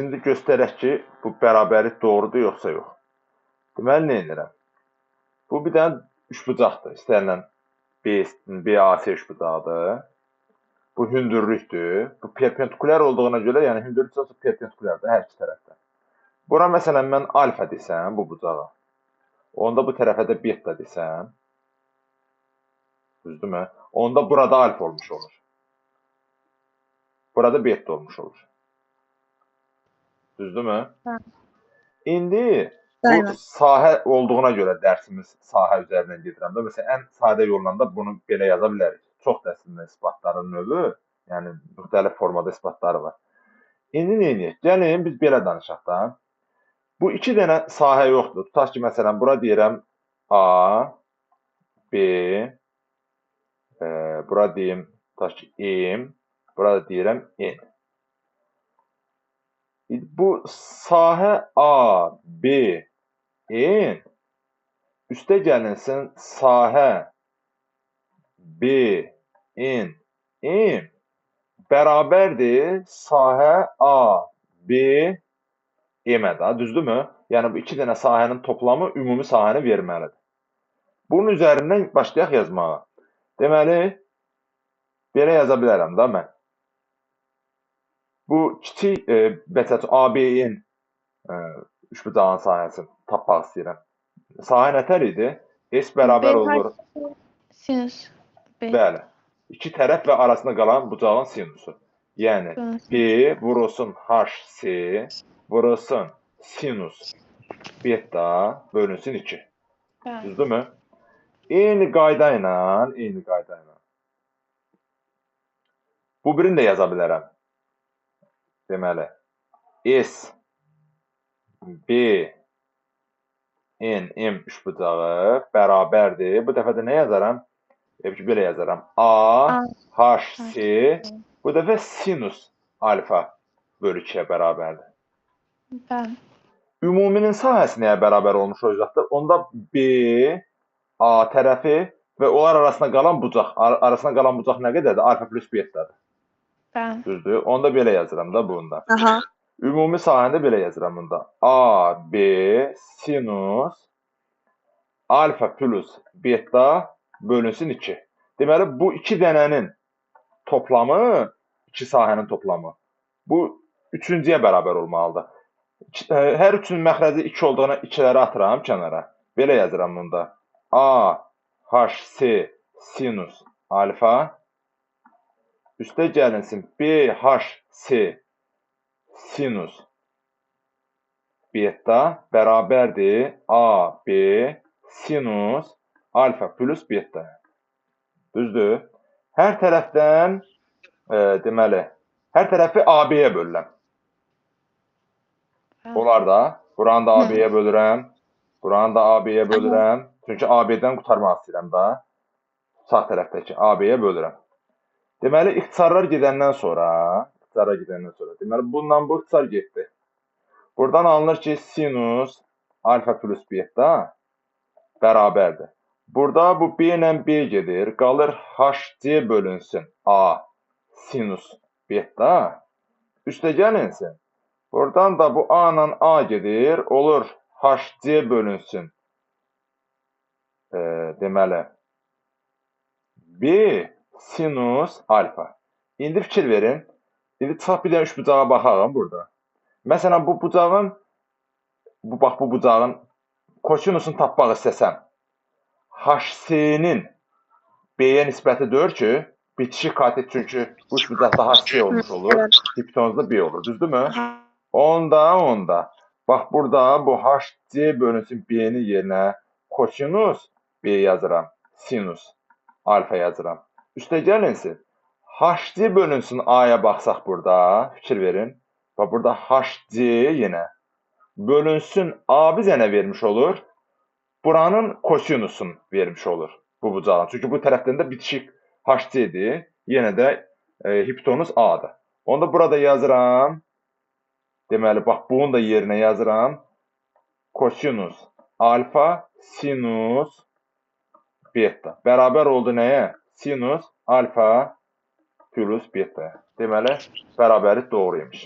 İndi göstərək ki, bu bərabərlik doğrudur yoxsa yox. Deməli, nə edirəm? Bu bir dənə üçbucaqdır. İstənilən BAC üçbucağıdır. Bu hündürlükdür. Bu perpendikulyar olduğuna görə, yəni hündürlük olsa perpendikulyardır hər iki tərəfdə. Bura məsələn mən alfa desəm bu bucağa. Onda bu tərəfə də beta desəm. Düzdürmü? Onda burada alfa olmuş olur. Burada beta olmuş olur. Düzdürmü? Hə. İndi bu Bəli. sahə olduğuna görə dərsimiz sahə üzərindən gedirəm də. Məsələn, ən sadə yolla da bunu belə yaza bilərik. Çox da əslində isbatların növü, yəni müxtəlif formada isbatları var. İndi nə edək? Gəlin biz belə danışaq da. Bu iki dənə sahə yoxdur. Tutaq ki, məsələn, bura deyirəm A, B, bura deyim, tutaq ki, M, bura da deyirəm N. Bu sahə A, B, N üstə gəlinsin sahə B, N, M bərabərdir sahə A, B, M-ə da, düzdürmü? Yəni bu iki dənə sahənin toplamı ümumi sahəni verməlidir. Bunun üzərindən başlayaq yazmağa. Deməli, belə yaza bilərəm da mən. Bu kiçik, məsəl üçün, ABN üçbucağın sahəsini tapmaq istəyirəm. Sahə nətər idi? S bərabər olur. Sinus B. Bəli. İki tərəf və arasında qalan bucağın sinusu. Yəni, B vurulsun HC vurulsun sinus beta bölünsün 2. Bəli. Düzdürmü? Eyni qayda ilə, eyni qayda ilə. Bu birini də yaza bilərəm. Deməli, S, B, N, M üçbucağı bərabərdir. Bu dəfə də nə yazaram? Deyək ki, belə yazaram. A, H, C, bu dəfə sinus alfa bölü 2-yə bərabərdir. Bəli. Ümuminin sahəsi nəyə bərabər olmuş olacaqdır? Onda B, A tərəfi və onlar arasında qalan bucaq, arasında qalan bucaq nə qədərdir? Alfa plus betadır. Bəli. Düzdür? Onda belə yazıram da bunda. Aha. Ümumi sahəni də belə yazıram bunda. A, B, sinus alfa plus beta bölünsün 2. Deməli, bu iki dənənin toplamı, iki sahənin toplamı, bu üçüncüyə bərabər olmalıdır. Hər üçünün məxrəci 2 olduğuna ikiləri atıram kənara. Belə yazıram bunda. A, H, C, sinus alfa üstə gəlinsin B, H, C, sinus beta bərabərdir A, B, sinus alfa plus beta. Düzdür? Hər tərəfdən, deməli, hər tərəfi AB-yə bölürəm. Olar da. Buranı da AB-yə bölürəm. Buranı da AB-yə bölürəm. Çünki AB-dən qurtarmaq istəyirəm da. Sağ tərəfdəki AB-yə bölürəm. Deməli, ixtisarlar gedəndən sonra, deməli, bundan bu ixtisar getdi. Buradan alınır ki, sinus alfa plus beta bərabərdir. Burada bu B ilə B gedir. Qalır HC bölünsün A sinus beta. Üstə gəlinsin. Buradan da bu A ilə A gedir. Olur HC bölünsün. Deməli, B sinus alfa. İndi fikir verin. İndi çıxaq bir dənə üç bucağa baxalım burada. Məsələn, bu bucağın, bax bu bucağın kosinusunu tapmaq istəsəm, HC-nin B-yə nisbəti deyir ki, bitişik katet çünki bu üç bucaqda HC olmuş olur, hipotenuzda B olur, düzdürmü? Onda. Bax, burada bu HC bölünsün B-nin yerinə kosinus B yazıram, sinus alfa yazıram. Üstə gəlinsin, HC bölünsün A-ya baxsaq burada, fikir verin. Bax, burada HC yenə bölünsün A bizə nə vermiş olur? Buranın kosinusunu vermiş olur bu bucağın. Çünki bu tərəfdən də bitişik HC-dir. Yenə də hipotenuz A-dır. Onu da burada yazıram. Deməli, bax, bunun da yerinə yazıram. Kosinus alfa sinus beta. Bərabər oldu nəyə? Sinus alfa plus beta. Deməli, bərabərlik doğru imiş.